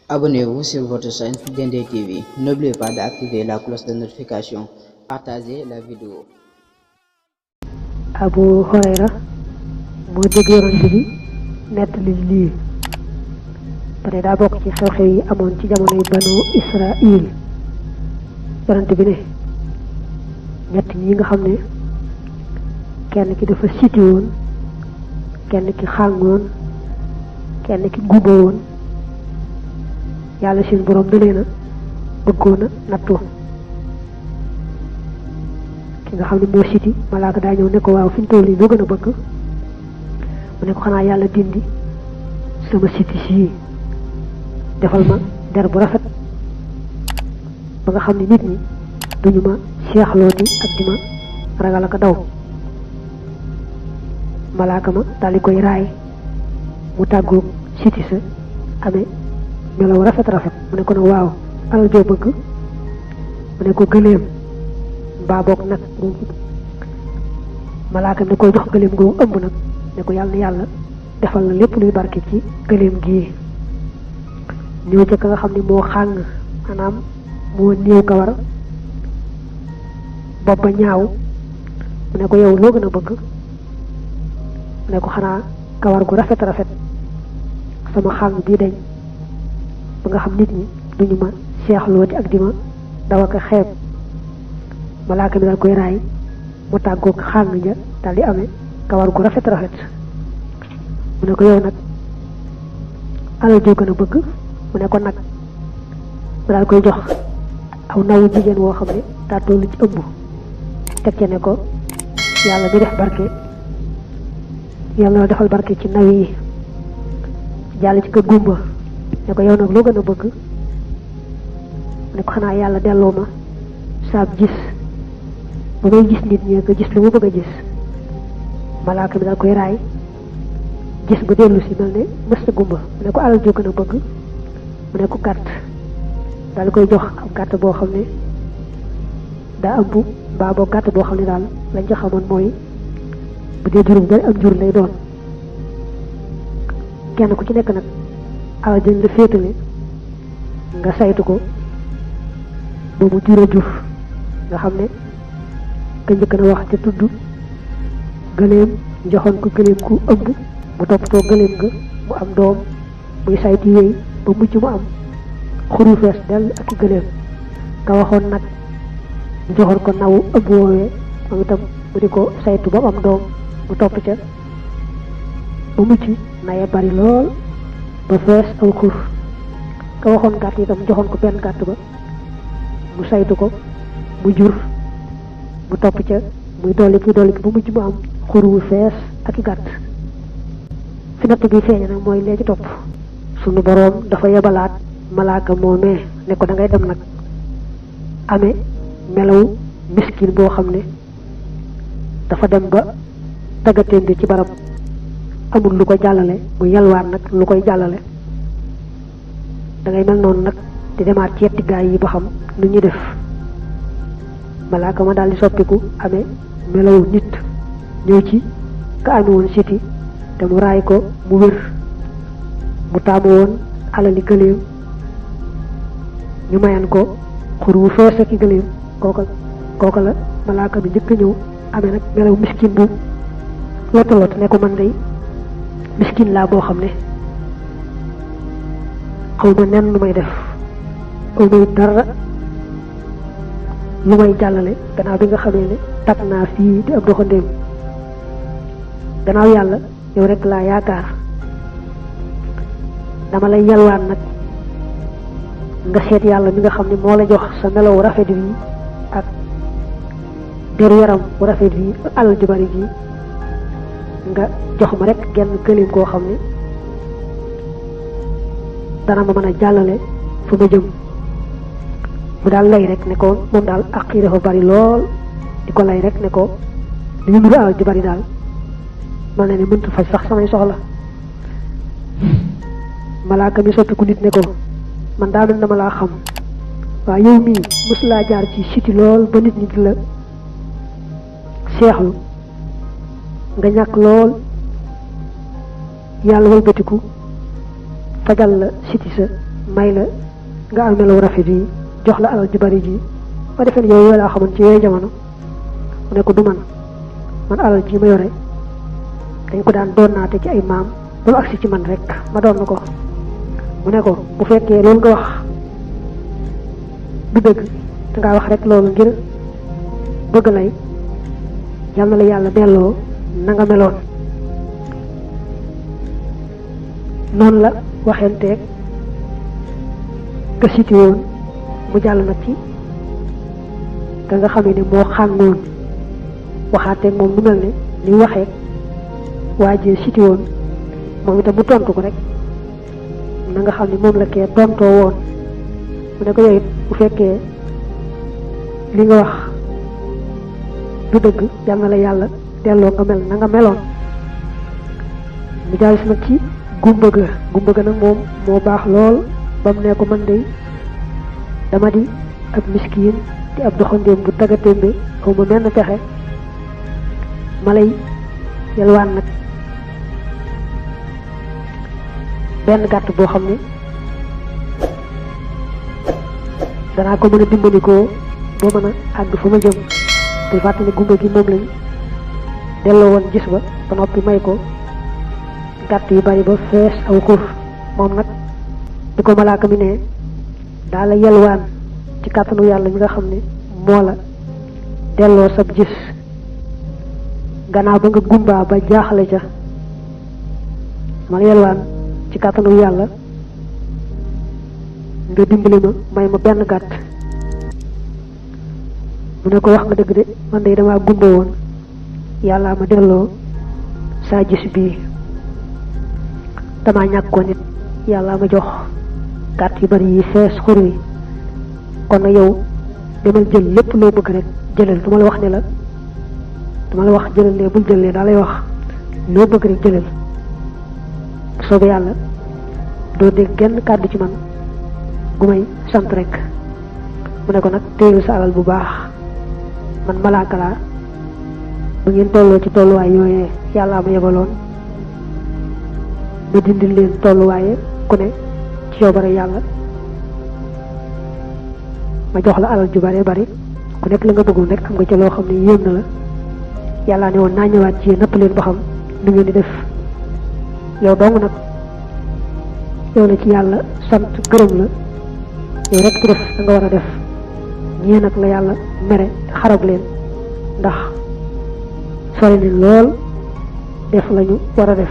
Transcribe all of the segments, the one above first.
Abonnez-vous sur votre chaîne Dendé TV. N'oubliez pas d'activer la cloche de notification. Partagez la vidéo. Abu Hurayra moo dégg yonent bi nettali lii pare daa bokk ci xew-xew yi amoon ci jamonoy banu Israil yonent bi ne ñett ñi nga xam ne kenn ki dafa siti woon kenn ki xàngoon kenn ki gumba woon yàlla seen borom da leen a bëggoon a nattu ki nga xam ne moo siti malaaka daa ñëw ne ko waaw fi ñu toll nii loo gën a bëgg mu ne ko xanaa yàlla dindi sama siti sii defal ma der bu rafet ba nga xam ne nit ñi duñu ma seexlooti ak di ma ragal ak a daw malaaka ma daal di koy raay mu tàggoog siti sa amee melaw rafet mu ne ko nag waaw alal joo bëgg mu ne ko gëléem mbaa boog nag malaaka mi ne koy jox gëléem googu ëmb nag ne ko yàlla na yàlla defal na lépp luy barke ci gëléem gii ñëw ca ka nga xam ne moo xàng maanaam moo néew kawar bopp ba ñaaw mu ne ko yow loo gën a bëgg mu ne ko xanaa kawar gu rafet sama xàng bii dañ ba nga xam nit ñi duñu ma seexlooti ak di ma daw ak a xeeb malaaka mi daal koy raay mu tàggoog xàng ja daal di amee kawar gu rafet mu ne ko yow nag alal joo gën a bëgg mu ne ko nag mu daal koy jox aw nawu jigéen woo xam ne daa tollu ci ëmb teg ca ne ko yàlla mi def barke yàlla na defal barke ci naw yi jàll ci ko gumba ne ko yow nag loo gën a bëgg mu ne ko xanaa yàlla delloo ma saab gis ba may gis nit ñi nga gis lu mu bëgg a gis malaaka mi daal koy raay gis ba dellu si mel ne mës na gumba mu ne ko alal joo gën a bëgg mu ne ko gàtt daal koy jox am gàtt boo xam ne daa ëmb mbaa boo gàtt boo xam ne daal lañ ca xamoon mooy bu dee juróom bari am jur lay doon kenn ku ci nekk nag alal jën la féetale nga saytu ko ba mu jur a jur nga xam ne ka njëkk na wax ca tudd gëléem joxoon ko gëléem ku ëmb mu toppatoo gëléem nga mu am doom muy saytu yooyu ba mujj mu am xuru fees dell ak i gëléem nga waxoon nag joxoon ko naw ëmb woowee moom itam mu di ko saytu ba mu am doom mu topp ca ba mujj naye bari lool ba fees aw xur ka waxoon gàtt itam joxoon ko benn gàtt ba mu saytu ko mu jur mu topp ca muy dolli ki ba mujj mu am xur wu fees ak i gàtt fi natt bi feeñe nag mooy lee ci topp sunu boroom dafa yebalaat malaaka moomee ne ko da ngay dem nag amee melaw miskin boo xam ne dafa dem ba taggatémbe ci barab amul lu ko jàllale mu yalwaan nag lu koy jàllale da ngay mel noonu nag di demaat ci yetti gaay yi ba xam nu ñuy def malaaka ma daal di soppiku amee melaw nit ñëw ci ka ame woon siti te mu raay ko mu wér mu taamu woon alali gëléem ñu mayan ko xur wu fees ak i gëléem kooka la malaaka bi njëkk a ñëw amee nag melaw miskin bu lottalot ne ko man day miskin laa boo xam ne xaw ma nen lu may def xaw may dara lu may jàllale gannaaw bi nga xamee ne tab naa fii di ab doxandéem gannaaw yàlla yow rek laa yaakaar dama lay yalwaan nag nga seet yàlla mi nga xam ne moo la jox sa melaw rafet wi ak deru yaram bu rafet wi ak alal ju bari ji nga jox ma rek genn gëléem koo xam ne dana ma mën a jàllale fu ma jëm mu daal lay rek ne ko moom daal ak yi dafa bari lool di ko lay rek ne ko li ñu nuru alal ju bari daal man ne mënta faj sax samay soxla malaaka mi soppiku nit ne ko man daa mel dama laa xam waaw yow mii mës laa jaar ci siti lool ba nit ñi di la seexlu nga ñàkk lool yàlla walbatiku fajal la siti sa may la nga am melaw rafet yi jox la alal ju bari ji ba defee ne yow laa xamoon ci yooyu jamono mu ne ko du man alal ji ma yore dañ ko daan doon naate ci ay maam ba mu agsi ci man rek ma doon na ko mu ne ko bu fekkee loolu nga wax du dëgg dangaa wax rek loolu ngir bëgg lay yal na la yàlla delloo na nga meloon. noonu la waxenteeg ka siti woon mu jàll nag ci ka nga xamee ne moo xàngoon waxaateeg moom lu mel ne ni waxee waa ji siti woon moom itam mu tontu ko rek na nga xam ne moom la kee tontoo woon mu ne ko yow it bu fekkee li nga wax du dëgg yal na la yàlla delloo nga mel na nga meloon. mu jàll si nag ci gumba ga nag moom moo baax lool ba mu ne ko man de dama di ab miskiin di ab doxandéem bu tagatémbe xaw ma menn pexe ma lay yalwaan nag benn gàtt boo xam ne danaa ko mën a dimbalikoo boo mën a àgg fa ma jëm bul fàtte ne gumba gi moom lañ delloo woon gis ba noppi may ko gàtt yu bari ba fees aw xur moom nag di ko malaaka mi ne daa la yelwaan ci kàttanu yàlla mi nga xam ne moo la delloo sab gis gannaaw ba nga gumbaa ba jaaxle ca ma la yelwaan ci kàttanu yàlla nga dimbali ma may ma benn gàtt. mu ne ko wax nga dëgg de man de damaa gumba woon yàlla ma delloo saa gis bii damaa ñàkkoon nit yàlla ma jox gàtt yu bari yi fees xur wi kon nag yow demal jël lépp loo bëgg rek jëlal duma la wax ne la duma la wax jëlal ne bul jëlee daa lay wax loo bëgg rek jëlal soobee yàlla doo dégg genn kàddu ci man gu may sant rek. mu ne ko nag téelu sa alal bu baax man malaaka laa ba ngeen tolloo ci tolluwaay yooyee yàllaa ma yebaloon ma dindil leen tolluwaaye ku ne ci coobare yàlla ma jox la alal ju bare bari ku nekk la nga bëggoon rek am nga ca loo xam ne yéem na la yàllaa ne woon naa ñëwaat ci yéen natt leen ba xam nu ngeen di def yow dong nag yow la ci yàlla sant gërëm la yow rek ci def da nga war a def ñii nag la yàlla mere xarab leen ndax sori nañ lool def lañu war a def.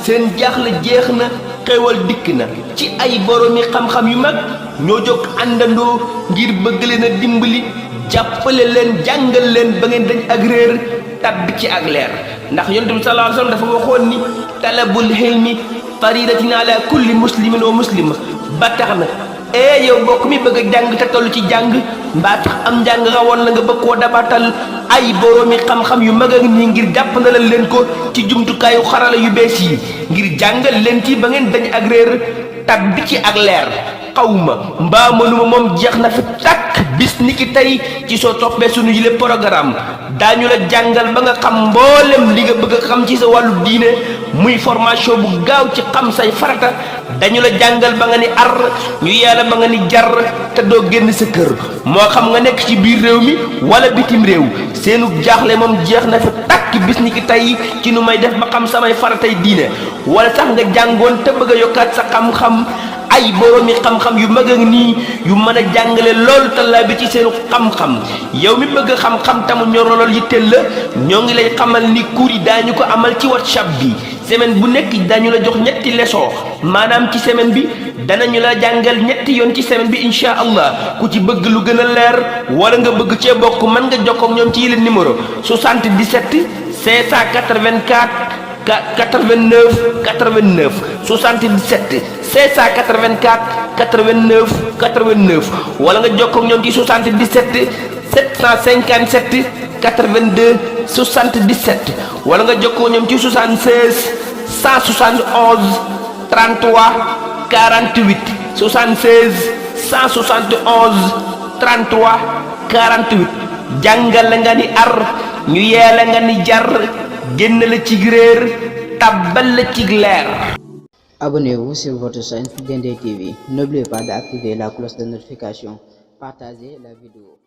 seen jaaxle jeex na xewal dikk na ci ay boromi xam-xam yu mag ñoo jóg àndandoo ngir bëgg leen a dimbali jàppale leen jàngal leen ba ngeen dañ ak réer tàbbi ci ak leer ndax yonent bi sallallahu alayhi wasallam dafa waxoon ni talabul hilmi faridatin ala kulli muslimin wa muslima ba tax na yow mbokk mi bëgg a jàng te toll ci jàng mbaa tax am njàng rawoon la nga bëgg koo dabatal ay boroomi xam-xam yu mag ak nii ngir jàpp na leen ko ci jumtukaayu xarala yu bees yi ngir jàngal leen ci ba ngeen dañ ak réer tàbbi ci ak leer xawma mbaa mënuma moom jeex na fi tàkk bis ni ki tey ci soo toppee sunu yile programme daañu la jàngal ba nga xam mboolem li nga bëgg a xam ci sa wàllu diine muy formation bu gaaw ci xam say farata dañu la jàngal ba nga ni ar ñu yàlla ba nga ni jar te doo génn sa kër moo xam nga nekk ci biir réew mi wala bitim réew seenu jaaxle moom jeex na fi tàkk bis ni ki tey ci nu may def ba xam samay faratay diine wala sax nga jàngoon te bëgg a yokkaat sa xam-xam ay boroomi xam-xam yu mag ak nii yu mën a jàngale lool tallaa bi ci seenu xam-xam yow mi bëgg xam-xam tamu ñor lool yitteel la ñoo ngi lay xamal ni cours yi daañu ko amal ci WhatsApp bi semaine bu nekk dañu la jox ñetti leçon maanaam ci semaine bi danañu la jàngal ñetti yoon ci semaine bi incha allah ku ci bëgg lu gën a leer wala nga bëgg cee bokk mën nga jokkoo ak ñoom ci yile numéro 77 584 89 89 77 584 89 89 wala nga jokkoo ak ñoom ci 77 757 82 77 wala nga jokkoo ñoom ci 76 171 33 48 76 171 33 48 jàngal la nga ni ar ñu yeela nga ni jar génn la ci réer tàbbal la ci leer. Abonnez-vous sur votre chaîne Diendé TV. N'oubliez pas d'activer la cloche de notification. Partagez la vidéo.